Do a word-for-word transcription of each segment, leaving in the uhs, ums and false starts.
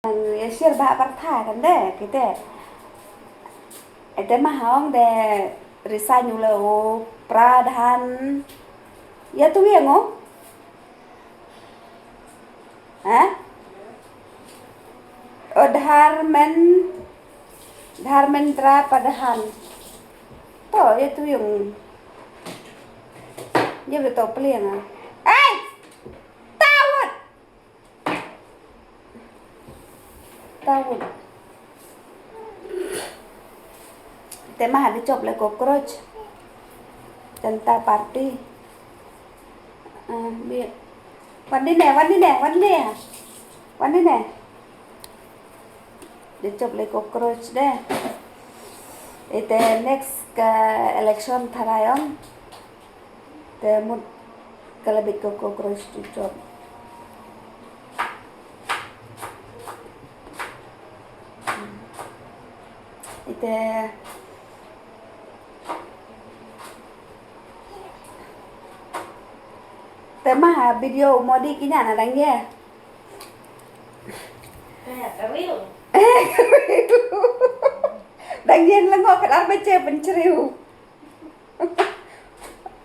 Ïa share bha pyrthei kan de, kite. Ite ma hong de resign u le u pradhan. Ïa tu ïa ngo. Ha? O Dharmen, Dharmendra Pradhan. To, ïa tu ïa ngo. Ïa beto pliang ah. Ai! Tawut! Tawut. Te ma ha di chop le cockroach. Janata Party. Ah, bi-, wan di ne, wan di ne, wan di ne. Wan di ne. Di chop le cockroach de. Ite next ka election tharai ong. Te mut ka la bit ko cockroach tu chop. Ite. Te ma video Modi kinya na dang ye. Dang ye la ngo ka dar ba che ban chriu.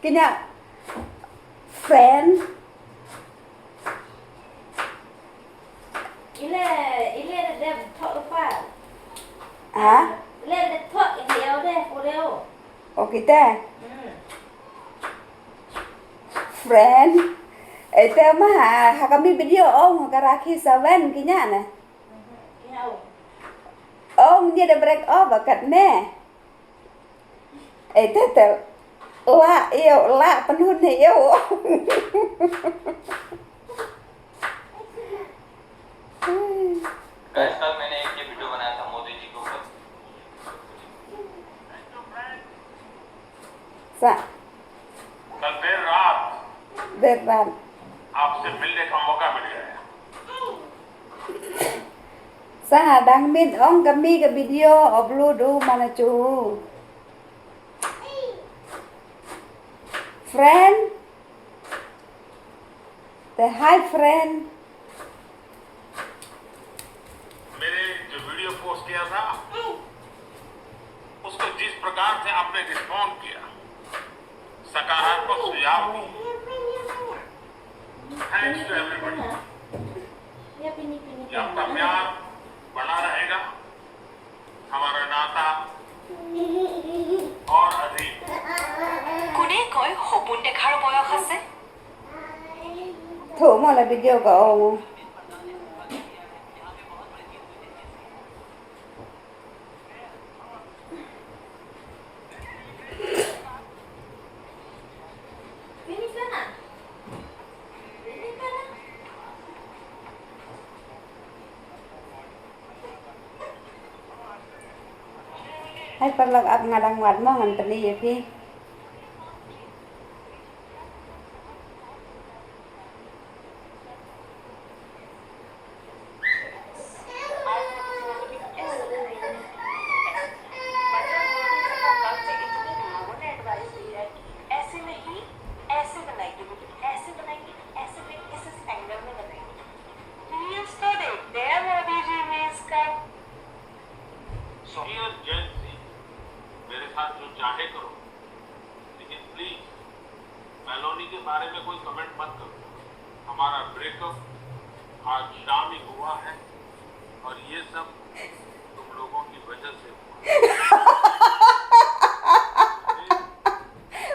Kinya friend. Ile, ile de dem thok rupa. Ha? Ile de thok ile au de pureo. O kite. Hmm. Friend. Ite ma ha, ha kami video ong ka rakhi seven kinya ne. Hmm, kinya ong. Ong ni de break off kat ne. Eh, te, te. La, ïa, la, pynhun ne, ïa. Guys, कल मैंने एक ये वीडियो बनाया था मोदी जी के ऊपर। Sa. कल देर रात देर रात। आपसे मिलने का मौका मिल गया। Sa dang mit ong ka mi ka video o blu du mana chu. Friend. Te hi friend. मैंने जो वीडियो पोस्ट किया था, उसको जिस प्रकार से आपने रिस्पॉन्ड किया, सकारात्मक सुझाव दिए, thanks to everybody। ये आपका प्यार बना रहेगा, हमारा नाता और अधिक। কোনে কয় সপোন দেখাৰ বয়স আছে? Tho mo la video ka ong. Hai paralok, ap nga dang wad mo, ngan pyni ïa phi. ऐसे नहीं, ऐसे बनाइए, लेकिन ऐसे बनाइए, ऐसे भी इस, इस एंगल में बनाइए। रील्स तो देखते हैं मोदी जी मीम्स का। डियर जेन ज़ी, मेरे साथ जो चाहे करो, लेकिन प्लीज मेलोनी के बारे में कोई कमेंट मत करो। हमारा ब्रेकअप आज शाम ही हुआ है और ये सब तुम लोगों की वजह से हुआ है।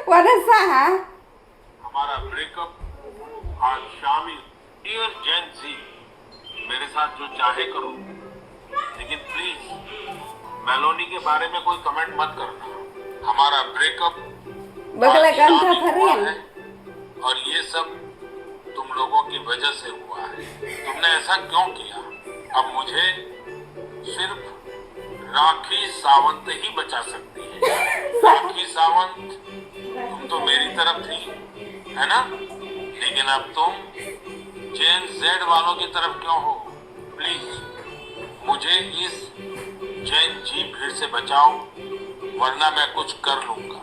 What is that? हमारा ब्रेकअप आज शाम ही। डियर जेन ज़ी, मेरे साथ जो चाहे करो, लेकिन प्लीज मेलोनी के बारे में कोई कमेंट मत करना। हमारा ब्रेकअप बगला आज शाम ही हुआ है और ये सब तुम लोगों की वजह से हुआ है। तुमने ऐसा क्यों किया? अब मुझे सिर्फ राखी सावंत ही बचा सकती है। राखी सावंत, तुम तो मेरी तरफ थी, है ना? लेकिन अब तुम जेन ज़ेड वालों की तरफ क्यों हो? प्लीज, मुझे इस जेन ज़ी भीड़ से बचाओ, वरना मैं कुछ कर लूंगा।